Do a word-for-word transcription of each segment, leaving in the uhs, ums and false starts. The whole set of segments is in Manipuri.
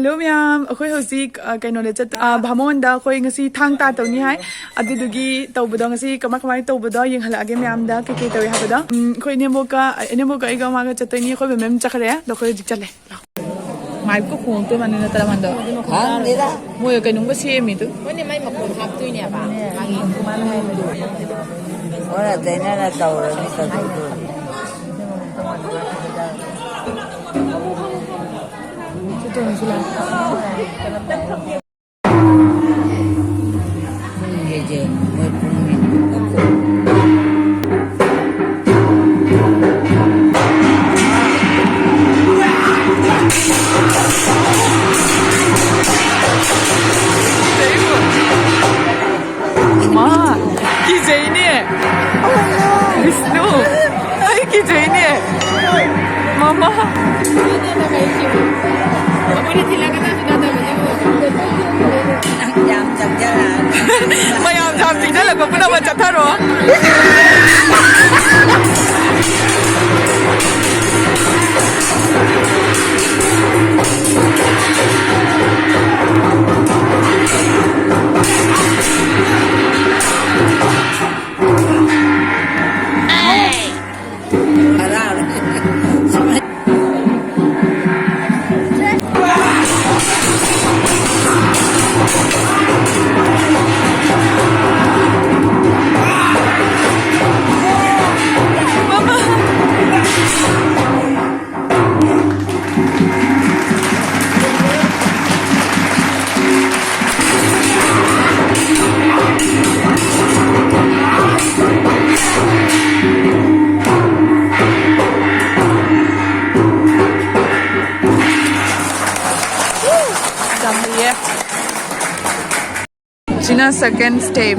ꯍꯜꯂꯣ ꯃꯌꯥꯝ, ꯑꯩꯈꯣꯏ ꯍꯧꯖꯤꯛ, ꯑ, ꯀꯩꯅꯣꯗ ꯆꯠ-, ꯑ, ꯚꯥꯃꯣꯟꯗ ꯑꯩꯈꯣꯏ ꯉꯁꯤ ꯊꯥꯡ ꯇꯥ ꯇꯧꯅꯤ ꯍꯥꯏ꯫ ꯑꯗꯨꯗꯨꯒꯤ ꯇꯧꯕꯗꯣ, ꯉꯁꯤ ꯀꯃꯥꯏ ꯀꯃꯥꯏ ꯇꯧꯕꯗꯣ ꯌꯦꯡꯍꯜꯂꯛꯑꯒꯦ ꯃꯌꯥꯝꯗ, ꯀꯩ ꯀꯩ ꯇꯧꯏ ꯍꯥꯏꯕꯗꯣ꯫ ꯎꯝ, ꯑꯩꯈꯣꯏ ꯏꯅꯦꯝꯕꯣꯛꯀ, ꯏꯅꯦꯝꯕꯣꯛꯀ ꯑꯩꯒ ꯃꯥꯒ ꯆꯠꯇꯣꯏꯅꯤ꯫ ꯑꯩꯈꯣꯏ ꯕꯦꯝꯕꯦꯝ ꯆꯠꯈ꯭ꯔꯦ, ꯑꯗꯣ ꯑꯩꯈꯣꯏ ꯍꯧꯖꯤꯛ ꯆꯠꯂꯦ꯫ ꯃꯥꯏꯞꯀ ꯈꯣꯡꯉꯛꯇꯣꯏ ꯃꯥꯟꯅꯤ ꯅꯠꯇ꯭ꯔꯥ ꯃꯥꯟꯗꯣ? ꯈꯪꯗꯦꯗ꯫ ꯃꯣꯏ ꯀꯩꯅꯣꯝꯒ ꯁꯦꯝꯃꯤꯗꯨ꯫ ꯃꯣꯏꯅ ꯃꯥꯏ ꯃꯈꯣꯟ ꯍꯥꯞꯇꯣꯏꯅꯦꯕ꯫ ꯃꯥꯒꯤ ꯃꯥꯅ ꯍꯥꯏꯕꯗꯣ꯫ ꯑꯣꯟꯅ ꯇꯩꯅꯅ ꯇꯧꯔꯅꯤ ꯀꯩꯗꯧꯗꯣꯔꯤ? ꯄꯨꯡ ꯍꯥꯏꯁꯦ ꯃꯣꯏ ꯄꯨꯡ ꯃꯤꯅꯤꯠ ꯃꯉꯥ꯫ ꯃꯥ, ꯀꯤꯖꯩꯅꯦ꯫ ꯕꯤꯁꯅꯨ, ꯑꯩ ꯀꯤꯖꯩꯅꯦ꯫ ꯃꯃꯥ꯫ ꯌꯥꯝ ꯆꯪꯖꯔꯛꯑꯅꯤ꯫ ꯃꯌꯥꯝ ꯌꯥꯝ ꯆꯪꯁꯤꯜꯂꯛꯄ ꯄꯨꯝꯅꯃꯛ ꯆꯠꯊꯔꯣ꯫ ꯌꯥꯝ ꯂꯨꯏꯌꯦ꯫ ꯁꯤꯅ second step꯫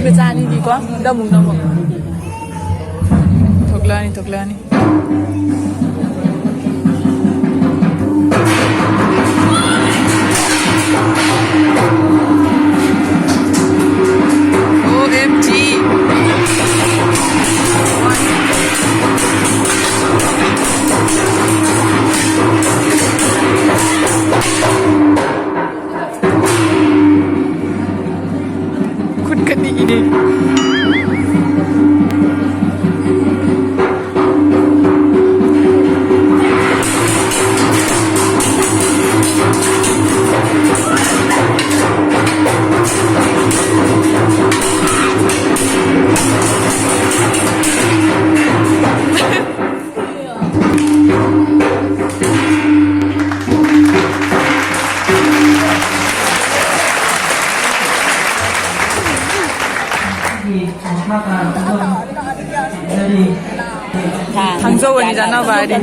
ꯃꯆꯥ ꯑꯅꯤꯒꯤꯀꯣ, ꯅꯃꯨꯛ, ꯅꯃꯨꯛ꯫ ꯊꯣꯛꯂꯛꯑꯅꯤ, ꯊꯣꯛꯂꯛꯑꯅꯤ꯫ O M G꯫ ꯊꯥꯡꯖꯧ ꯑꯣꯏꯅ ꯆꯥꯅꯕ ꯍꯥꯏꯗꯤ꯫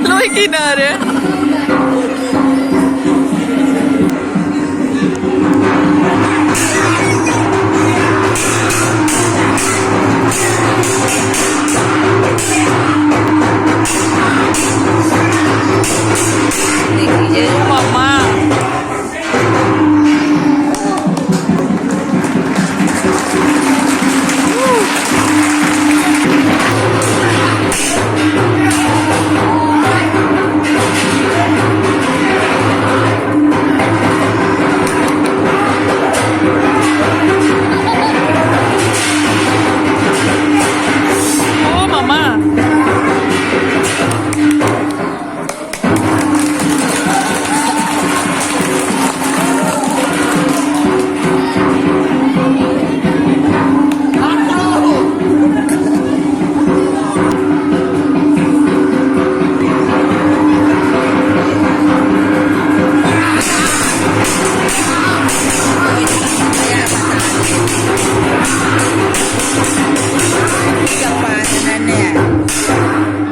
ꯂꯣꯏ ꯀꯤꯅꯔꯦ꯫ ꯃꯃꯥ꯫ ꯑꯣ ꯃꯃꯥ꯫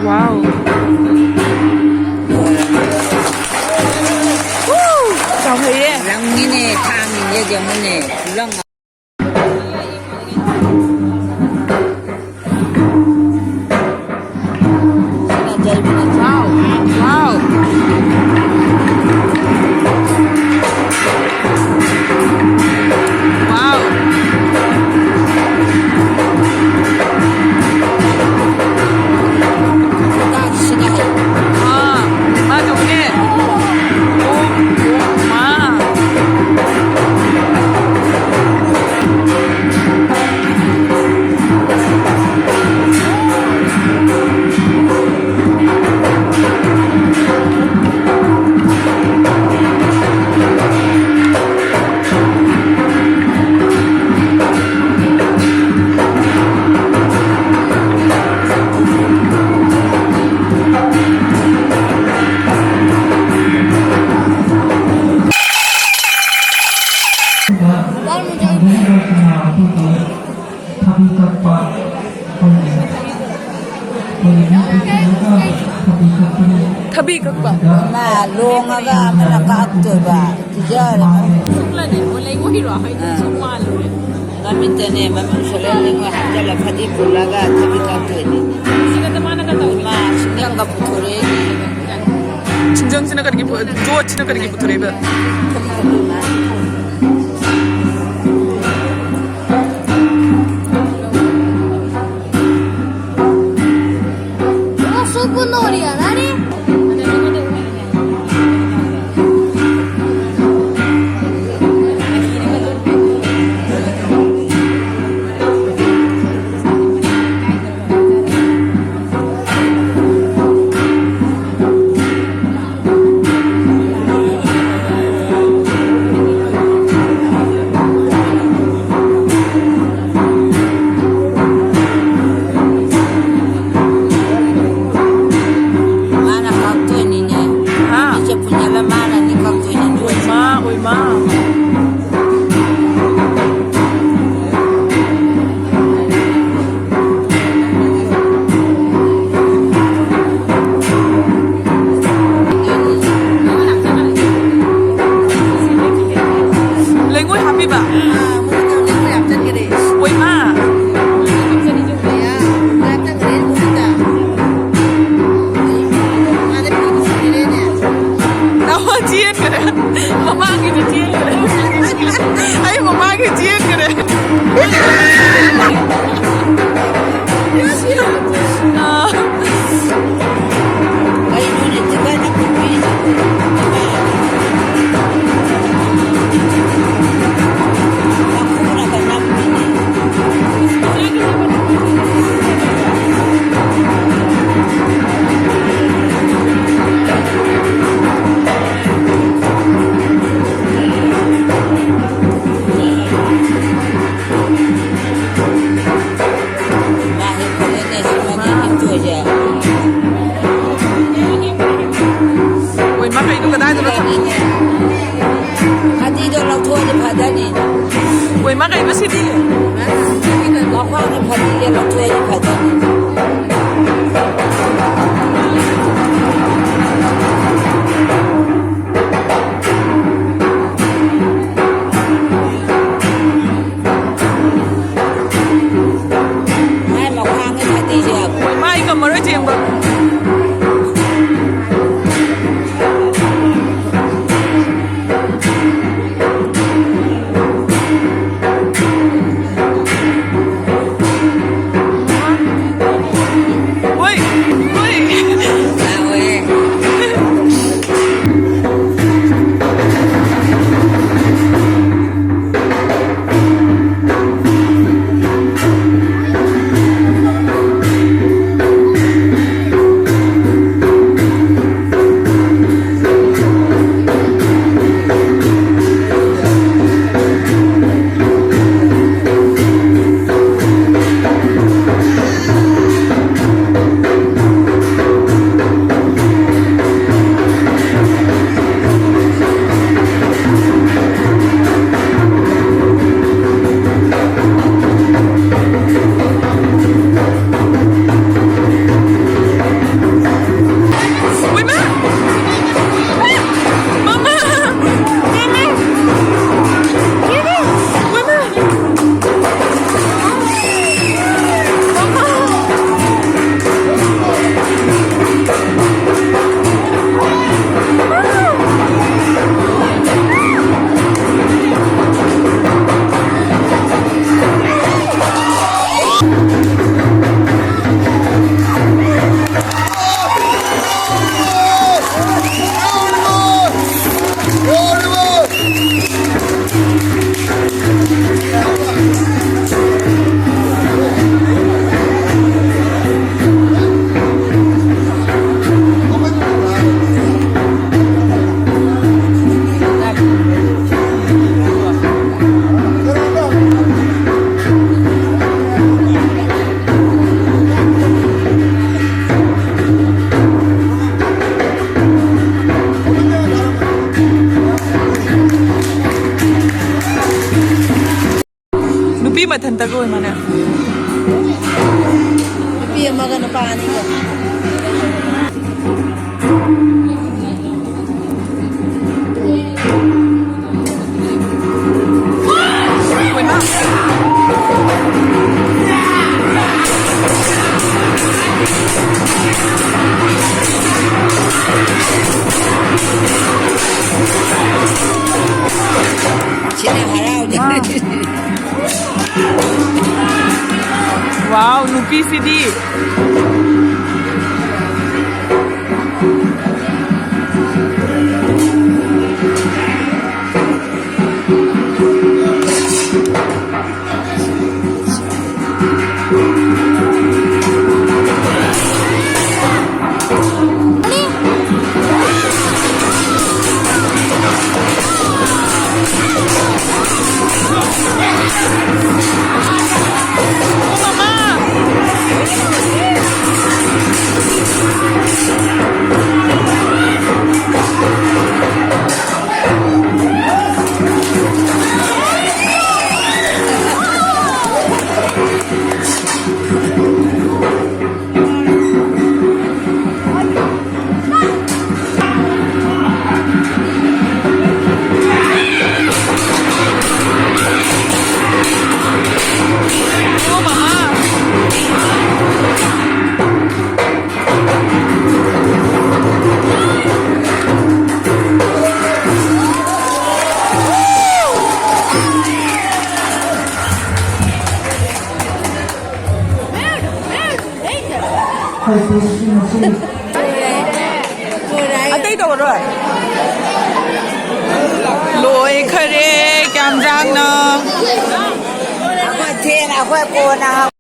ꯋꯥꯎ꯫ ꯆꯥꯎꯊꯣꯛꯑꯦ꯫ ꯂꯪꯅꯤꯅꯦ, ꯊꯥꯡꯅꯤꯅꯦ, ꯌꯦꯡꯉꯨꯅꯦ, ꯈꯨꯂꯪ꯫ ꯋꯥꯎ, ꯋꯥꯎ꯫ ꯋꯥꯎ꯫ ꯑꯥ, ꯃꯥ ꯇꯧꯒꯦ꯫ ꯑꯣ꯫ ꯄꯤ ꯀꯛꯄ꯫ ꯑꯃ ꯂꯣꯡꯉꯒ ꯑꯃꯅ ꯀꯛꯇꯣꯏꯕ꯫ ꯄꯤꯖꯔꯦ꯫ ꯁꯨꯛꯂꯅꯦ, ꯑꯣ, ꯂꯩꯉꯣꯏꯔꯣ? ꯑꯩꯗꯤ ꯑꯥ꯫ ꯁꯨꯝ ꯃꯥꯜꯂꯨꯔꯦ꯫ ꯃꯃꯤꯠꯇꯅꯦ, ꯃꯃꯤꯠ ꯁꯣꯜꯂ ꯂꯩꯉꯣꯏ ꯍꯥꯞꯆꯜꯂ ꯐꯗꯤ ꯄꯨꯜꯂꯒ ꯊꯕꯤ ꯀꯛꯇꯣꯏꯅꯤ꯫ ꯁꯤꯒ ꯃꯥꯅ ꯀꯩꯗꯧꯔꯤꯕ? ꯃꯥ ꯁꯤꯡꯖꯪꯒ ꯄꯨꯊꯣꯔꯛꯏꯅꯤ꯫ ꯁꯤꯡꯖꯪꯁꯤꯅ ꯀꯔꯤꯒꯤ ꯄꯨ-, ꯌꯣꯠꯁꯤꯅ ꯀꯔꯤꯒꯤ ꯄꯨꯊꯣꯔꯛꯏꯕ? ꯊꯕꯤ ꯀꯛꯇꯣꯏ ꯃꯥ꯫ ꯃꯥꯅ ꯀꯛꯇꯣꯏꯅꯤꯅꯦ꯫ ꯍꯥ? ꯏꯆꯦ ꯄꯨꯟꯁꯤꯜꯂ ꯃꯥꯅꯅꯤ ꯀꯛꯇꯣꯏꯅꯤ꯫ ꯑꯣꯏꯃꯥ, ꯑꯣꯏꯃꯥ꯫ ꯂꯩꯉꯣꯏ ꯍꯥꯞꯄꯤꯕ? ꯑꯥ, ꯃꯣꯏꯗꯣ ꯂꯩꯉꯣꯏ ꯍꯥꯞꯆꯤꯟꯈꯔꯦ꯫ ꯑꯣꯏꯃꯥ꯫ ꯑꯥ, ꯍꯥꯞꯆꯤꯟꯈꯔꯦ꯫ ꯃꯥꯗꯤ ꯐꯤ ꯊꯤꯔꯦꯅꯦ꯫ ꯅꯍꯣ ꯆꯦꯟꯈ꯭ꯔꯦ꯫ ꯃꯃꯥꯡꯒꯤꯗꯤ ꯆꯦꯟꯈ꯭ꯔꯦ꯫ ꯑꯩ ꯃꯃꯥꯡꯒꯤ ꯆꯦꯟꯈ꯭ꯔꯦ꯫ ꯑꯥ꯫ ꯃꯥ ꯍꯦꯛ ꯐꯖꯅ ꯁꯤꯃꯗꯤ ꯍꯤꯞꯇꯣꯏꯁꯦ꯫ ꯑꯣꯏ, ꯃꯥ ꯀꯩꯅꯣ ꯀꯗꯥꯏꯗꯅꯣ ꯊꯝ- ꯐꯗꯤꯗꯣ ꯂꯧꯊꯣꯛꯑꯗꯤ ꯐꯖꯅꯤ꯫ ꯑꯣꯏ, ꯃꯥ ꯀꯩꯅꯣ ꯁꯤꯗꯤ? ꯃꯈ꯭ꯋꯥꯡꯒꯤ ꯐꯗꯤꯁꯦ ꯂꯧꯊꯣꯛꯑꯗꯤ ꯐꯖꯅꯤ꯫ ꯃꯊꯟꯇꯒ ꯑꯣꯏ ꯃꯥꯅꯦ꯫ ꯅꯨꯄꯤ ꯑꯃꯒ ꯅꯨꯄꯥ ꯑꯅꯤꯒ꯫ ꯁꯤꯅ ꯍꯔꯥꯎꯖꯔꯦ꯫ ꯋꯥꯎ, ꯅꯨꯄꯤꯁꯤꯗꯤ꯫ ꯑꯇꯩ ꯇꯧꯔꯔꯣꯏ꯫ ꯂꯣꯏꯈꯔꯦ꯫ ꯀꯌꯥꯝ ꯌꯥꯝꯅ꯫ ꯑꯩꯈꯣꯏ ꯊꯦꯡꯅ, ꯑꯩꯈꯣꯏ ꯀꯣꯟꯅ꯫